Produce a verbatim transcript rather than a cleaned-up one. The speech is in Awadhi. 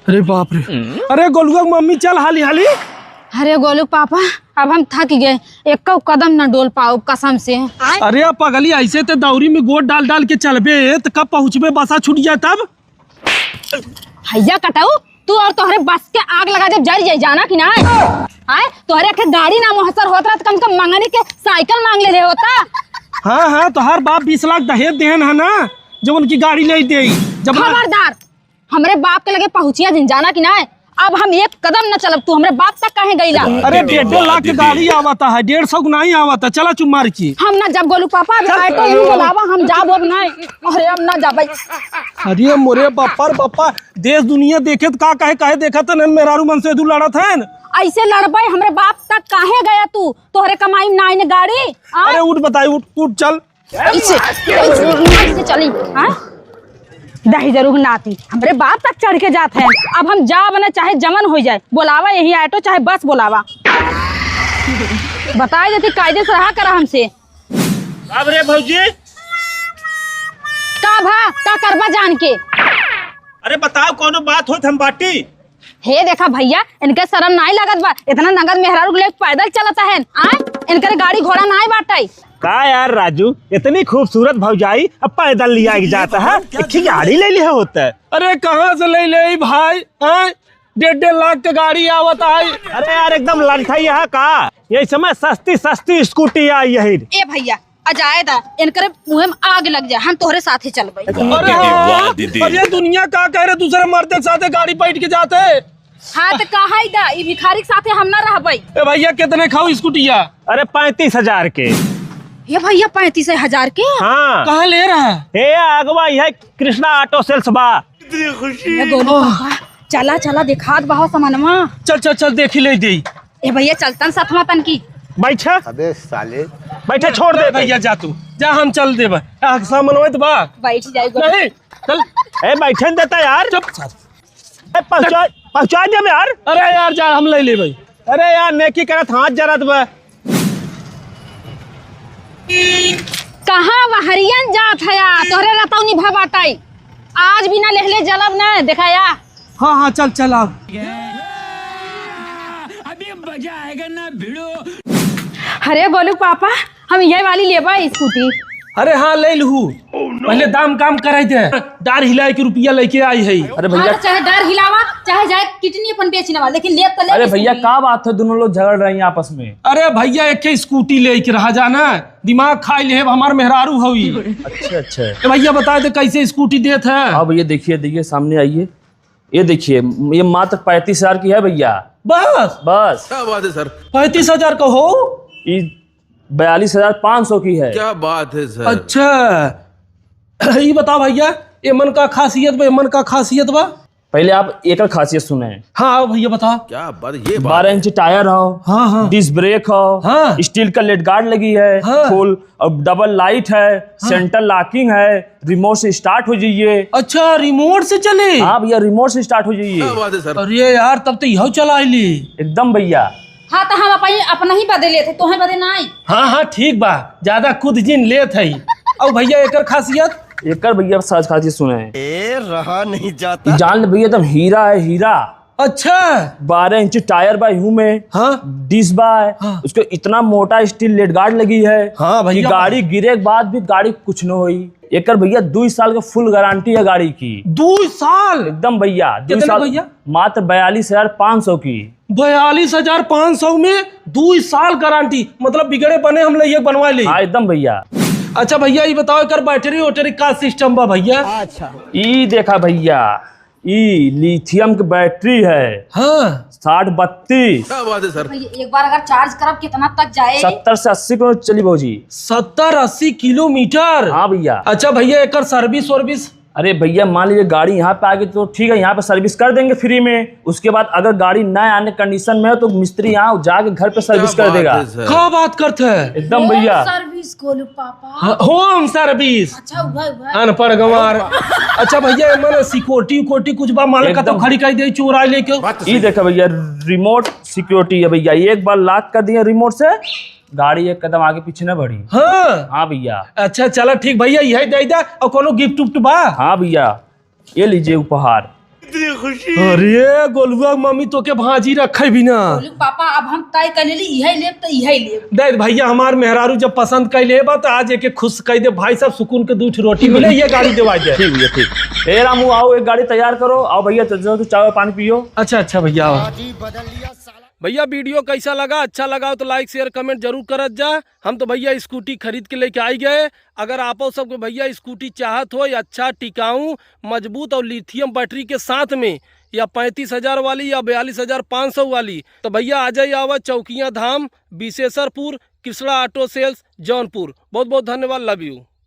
अरे बाप रे। अरे गोलुआ के मम्मी, चल हाली हाली। अरे गोलू पापा, अब हम थक गए, एक्को कदम न डोल पाउब कसम से। अरे पगली, ऐसे ते दौरी में गोड़ डाल डाल के चलबे त कब पहुँचबे, बसा छूट जाए तब। भैया कटाऊ, तू और तोहरे बस के आग लगा जब जर जाए, जाना कि ना? आए, तोहरे के गाड़ी ना मुहसर होत रहा त कम से कम मंगनी के साइकिल मांग ले रहे होता। हाँ हाँ, तोहार बाप बीस लाख दहेज देहन है ना, जब उनकी गाड़ी ले दे। जब खबरदार, हमरे बाप के लगे पहुँचिया जिन, जाना कि ना? अब हम एक कदम न चलब, तू हमरे बाप तक काहे गइला? अरे डेढ़ डेढ़ लाख के गाड़ी आवता है, डेढ़ सौ के नहीं आवता। चला चुप मार के। हम ना जब गोलू पापा, अब चल। ऑटो यूं बुलावा, हम जाब अब नहीं। अरे अब ना जाबे। अरे मोरे बप्पा रे बप्पा, देश दुनिया देखे त का कहे, कहे देखत हन, मेहरारू मन से दू लड़त हन। ऐसे लड़बे, हमरे बाप तक काहे गया तू? तोहरे कमाई में ना आईने गाड़ी, आ? अरे उठ बताई, उठ, उठ चल। ऐसे, ऐसे, ऐसे चली, हाँ? दही जरूर नाती, हमरे बाप तक चढ़ के जात है। अब हम जाब न, चाहे जमन हो जाए, बोलावा यही ऑटो, चाहे बस बोलावा। बताए देती, कायदे से रहा करा हमसे। अब रे भौजी। का भा, का करबा जान के? अरे बताओ, कौनो बात होत हम बाटी? हे देखा भैया, इनके शरम नाई लागत बा, इतना नंगत मेहरारू के लेके पैदल चलत है, आय? इनकर गाड़ी घोड़ा नाई बाटे। का यार राजू, इतनी खूबसूरत भौजाई अब पैदल लिया के जाता है, एक ही गाड़ी ले लिया होता है। अरे कहाँ से ले ले भाई, आय? डेढ़ डेढ़ लाख के गाड़ी आवत है। अरे यार एकदम लंठा ही है का, ये समय सस्ती सस्ती स्कूटी आई यही। ए भैया, अजायदा इनकरे मुँह में आग लग जाए, हम तोहरे साथे चलबे। अरे वाह, हाँ, वाह, दीदी। अरे दुनिया का कह रहे, दूसरे मर्द के साथे गाड़ी बैठ के जाते। हाँ, तो कहा ही दा, ई भिखारी के साथे हम ना रहबे। ए भैया, कितने खाओ स्कूटिया? अरे, पैंतीस हजार के। ये भैया, पैंतीस हजार के? हाँ। कहाँ ले रहा है? ए, अगवा, यह कृष्णा ऑटो सेल्स बा। ये गोलू पापा, चला, चला, दिखात बा हो सामानवा। चल, चल, चल, देखी ले दे। ए भैया, चलतन सथवा तन की। बैठा। अबे साले। बैठा, छोड़ दे भैया, जा तू, जा, हम चल देबे। आ, सामानवा तो बा। बैठ जाए गोलू। नहीं, चल। ए, बैठे न देता यार। चुप। ए, पहुँचा, पहुँचा दे यार। अरे यार, जा, हम ले लेबे। अरे यार, नेकी करत हाथ जरत बा। कहाँ बहरियन जात हया? तोहरे रतौनी भा बाटई। आज बिना लेहले जलब न, देखाया। हाँ, हाँ, चल, चल, आओ। अभी मजा आएगा ना भिड़ो। अरे गोलू पापा, हम ये वाली लेबा स्कूटी। अरे हाँ, ले लहू। पहले दाम काम कराई दे। डार हिलाए के रुपया लेके आई है। अरे भैया। हाँ, तो चाहे डार हिलावा, चाहे जाए किडनी अपन बेच लेवा, लेकिन लेब तो लेब अरे भैया, स्कूटी। का बात है, दोनों लोग झगड़ रहे हैं आपस में? अरे भैया, एक ही स्कूटी लेके रहा जाना, दिमाग खाई लेब, हमार मेहरारू हवी। अच्छा, अच्छा। ए भैया, बता दे कैसे स्कूटी देत है? हाँ भैया, देखिए, देखिए, सामने आइए। ये देखिए, ये मात्र पैंतीस हजार की है भैया। बस? बस। क्या बात है सर? पैंतीस हजार का हो? ये बयालीस हजार पाँच सौ की है। क्या बात है सर? अच्छा, ये बताओ भैया, ये मन का खासियत बा, ये मन का खासियत बा? पहले आप एकर खासियत सुने। हाँ, आओ भैया, बताओ। क्या बात, ये बात बारह है। इंच टायर हो, हाँ, हाँ। डिस्क ब्रेक हो, हाँ। स्टील का लेट गार्ड लगी है, हाँ। फुल और डबल लाइट है, हाँ। सेंटर लॉकिंग है, रिमोट से स्टार्ट हो जाइए। अच्छा, रिमोट से चले? हाँ भैया, रिमोट से स्टार्ट हो जाइए। क्या बात है सर? अरे यार, तब तो यहो चला ली। एकदम भैया। हाँ, तो हम अपन, अपना ही बदे लेत है, तोहे बदे नाई। हाँ, हाँ, ठीक बा, ज्यादा खुद जिन लेत है। और भैया, एकर खासियत? एकर भैया, साज खासियत सुने। ए, रहा नहीं जाता। ई जान ले भैया, एकदम हीरा है, हीरा। अच्छा। बारह इंच टायर बा यू में। हाँ। डिस्क बा है। हाँ। उसके इतना मोटा स्टील लेट गार्ड लगी है हाँ भैया। कि गाड़ी गिरे के बाद भी गाड़ी कुछ न होई। एकर भैया दो साल का फुल गारंटी है गाड़ी की। दो साल? एकदम भैया, दो कितने साल। भैया? मात्र बयालीस हजार पाँच सौ की। बयालीस हजार पाँच सौ में दो साल गारंटी, मतलब बिगड़े बने हम लोग ये बनवा ले। हाँ, एकदम भैया। अच्छा भैया, ये बताओ, एकर बैटरी वैटरी का सिस्टम बा भैया? अच्छा। ई देखा भैया, ई लिथियम के बैटरी है। हाँ। साठ बत्तीस। क्या बात है सर? भैया, एक बार अगर चार्ज करब, कितना तक जाए? सत्तर से अस्सी किलोमीटर चली भौजी। सत्तर अस्सी किलोमीटर? हाँ भैया। अच्छा भैया, एकर सर्विस वर्विस? अरे भैया, मान लीजिए गाड़ी यहाँ पे आ गई तो ठीक है, यहाँ पे सर्विस कर देंगे फ्री में। उसके बाद अगर गाड़ी ना आने कंडीशन में हो तो मिस्त्री यहाँ जाके घर पे सर्विस क्या कर बात देगा। है सर? का बात करते हैं? एकदम भैया। होम सर्विस गोलू पापा। हाँ, होम सर्विस। अच्छा, हुआ, हुआ। अनपढ़ गंवार। अच्छा भैया, एमन सिक्योरिटी उक्योरिटी कुछ बा? मान लो एकदम। कतौ खड़ी कर दे, चोर आए लेके। बात तो ई सही। देखा भैया, रिमोट सिक्योरिटी है भैया, एक बार लॉक कर दिया रिमोट से, गाड़ी एक कदम आगे पीछे न बढ़ी। हाँ। हाँ भैया। अच्छा, चला ठीक भैया, यही दे दे। और कोनो गिफ्ट उफ्ट बा? हाँ भैया, ये लीजिए उपहार। अरे गोलुआ मम्मी, तोके भांजी रखे बिना। गोलू पापा, अब हम तय कर लेली, इहे लेब त इहे लेब। देख भैया, हमार मेहरारू जब पसंद कइ लेबा त आज एके खुश कइ दे भाई साहब, सुकून के दू ठो रोटी मिले, ये गाड़ी देवा दे। ठीक भैया, ठीक। ए रामू, आओ, एक गाड़ी तैयार करो। आओ भैया, चल, चल, तू चाय पानी पियो। अच्छा, अच्छा भैया, आओ। भैया, वीडियो कैसा लगा? अच्छा लगा हो तो like, share, comment जरूर करत जा। हम तो भैया स्कूटी खरीद के लेके आई गए। अगर आपो सबके भैया स्कूटी चाहत हो, अच्छा, टिकाऊ, मजबूत और लिथियम बैटरी के साथ में, या पैंतीस हजार वाली या बयालीस हजार पाँच सौ वाली, तो भैया आ जाइए, आवा चौकिया धाम, बिसेसरपुर, कृष्णा ऑटो सेल्स, जौनपुर। बहुत बहुत धन्यवाद, love you।